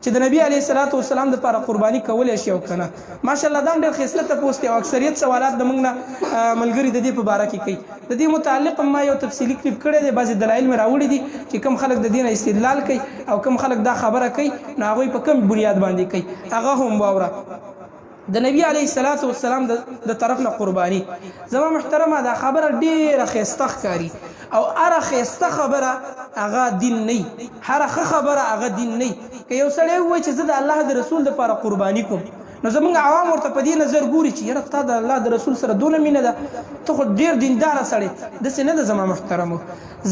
چې د نبی علیه الصلاة والسلام لپاره قرباني کولی شي او کنه؟ ماشاءالله، دا هم ډېر ښایسته تپوس دی او اکثریت سوالات د موږ نه ملګري د دې په باره کې کوي. د دې متعلق ما یو تفصیلي کلیپ کړی دی، بعضې دلایل مې راوړي دي چې کوم خلک د دې نه استدلال کوي او کوم خلک دا خبره کوي، نو هغوی په کوم بنیاد باندې کوي، هغه هم واوره. د نبی علیه الصلاة والسلام د طرف نه قرباني، زما محترمه، دا خبره ډیره ښایسته ښکاري او هره ښایسته خبره هغه دین نه، هره ښه خبره هغه دین نه. که یو سړی ووایي چې زه د الله د رسول لپاره قرباني کوم، نو زمونږ عوام ورته په دې نظر ګوري چې یاره، تا د الله د رسول سره دونه مینه ده، ته خو ډیر دیندار سړی. داسې نه ده زما محترمو.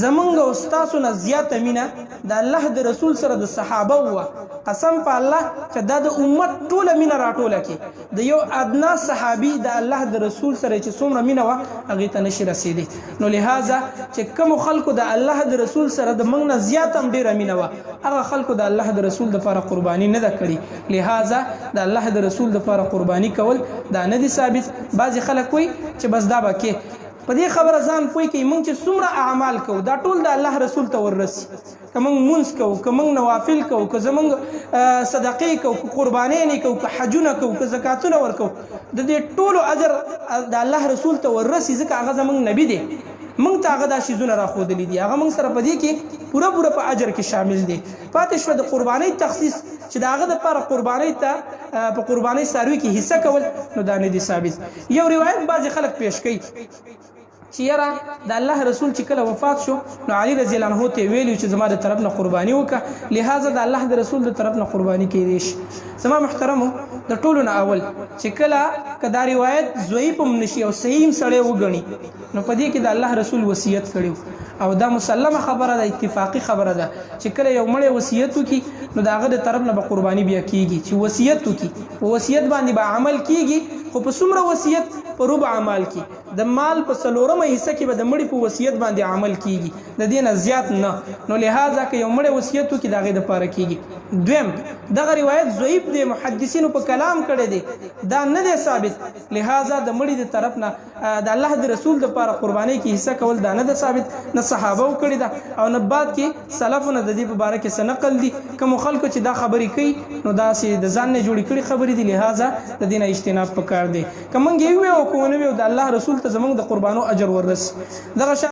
زمونږ او ستاسو نه زیاته مینه د الله د رسول سره د صحابه وه. قسم په الله چې دا د امت ټوله مینه راټوله کې، د یو ادنا صحابي د الله د رسول سره چې څومره مینه وه، هغې ته نشي رسېدی. نو لهذا چې کوم خلکو د الله د رسول سره د موږ نه زیاته هم ډېره مینه وه، هغه خلکو د الله د رسول دپاره قرباني نه ده کړې. لهذا د الله د رسول دپاره قرباني کول دا نه دي ثابت. بعضې خلک وایي چې بس دا به کې په دې خبره ځان پوه کړئ، موږ چې څومره اعمال کوو، دا ټول د الله رسول ته وررسي. که موږ مونځ کوو، که موږ نوافل کوو، که زموږ صدقې کوو، که قربانۍ نه کوو، که حجونه کوو، که زکاتونه ورکوو، د دې ټولو اجر د الله رسول ته وررسي، ځکه هغه زموږ نبی دی. موږ ته هغه دا شیزونه راښودلي دي، هغه موږ سره په دې کې پوره پوره په اجر کې شامل دی. پاتې شوه د قربانۍ تخصیص چې د هغه دپاره قربانۍ ته په قربانۍ څاروي کې حصه کول، نو دا نه دي ثابت. یو روایت بعضې خلک پیش کوي چې یاره، د الله رسول چې کله وفات شو، نو علي رضی الله عنه ته ویلو چې زما د طرف نه قرباني وکړه، لہذا د الله د رسول د طرف نه قرباني کېدی شي. زما محترمو، د ټولو نه اول چې کله که دا روایت ضعیف هم نشي او صحیح هم سړی وګڼي، نو په دې کې د الله رسول وصیت کړی او دا مسلمه خبره ده، اتفاقی خبره ده چې کله یو مړی وصیت وکړي، نو د هغه د طرف نه به قرباني بیا کیږي. چې وصیت وکړي، په وصیت باندې به عمل کیږي، خو په څومره وصیت؟ په ربع مال کې، د مال په څلورمه حصه کې به د مړي په وصیت باندې عمل کیږي، د دې نه زیات نه. نو لہذا که یو مړی وصیت وکړي، د هغې دپاره کیږي. دویم، دغه روایت ضعیف دی، محدثینو په کلام کړی دی، دا نه دی ثابت. لہذا د مړي د طرف نه د الله د رسول د پاره قرباني کې حصہ کول دا نه ده ثابت، نه صحابه کړی دا او نه بعد کې سلفونه د دې په باره کې څه نقل دي. کوم خلکو چې دا خبرې کوي، نو دا سي د ځان نه جوړې کړي خبرې دي، لہذا د دې نه اجتناب پکار دی. که مونږ یې ویو کو نه ویو، د الله رسول ته زمونږ د قربانو اجر وررسي. دغه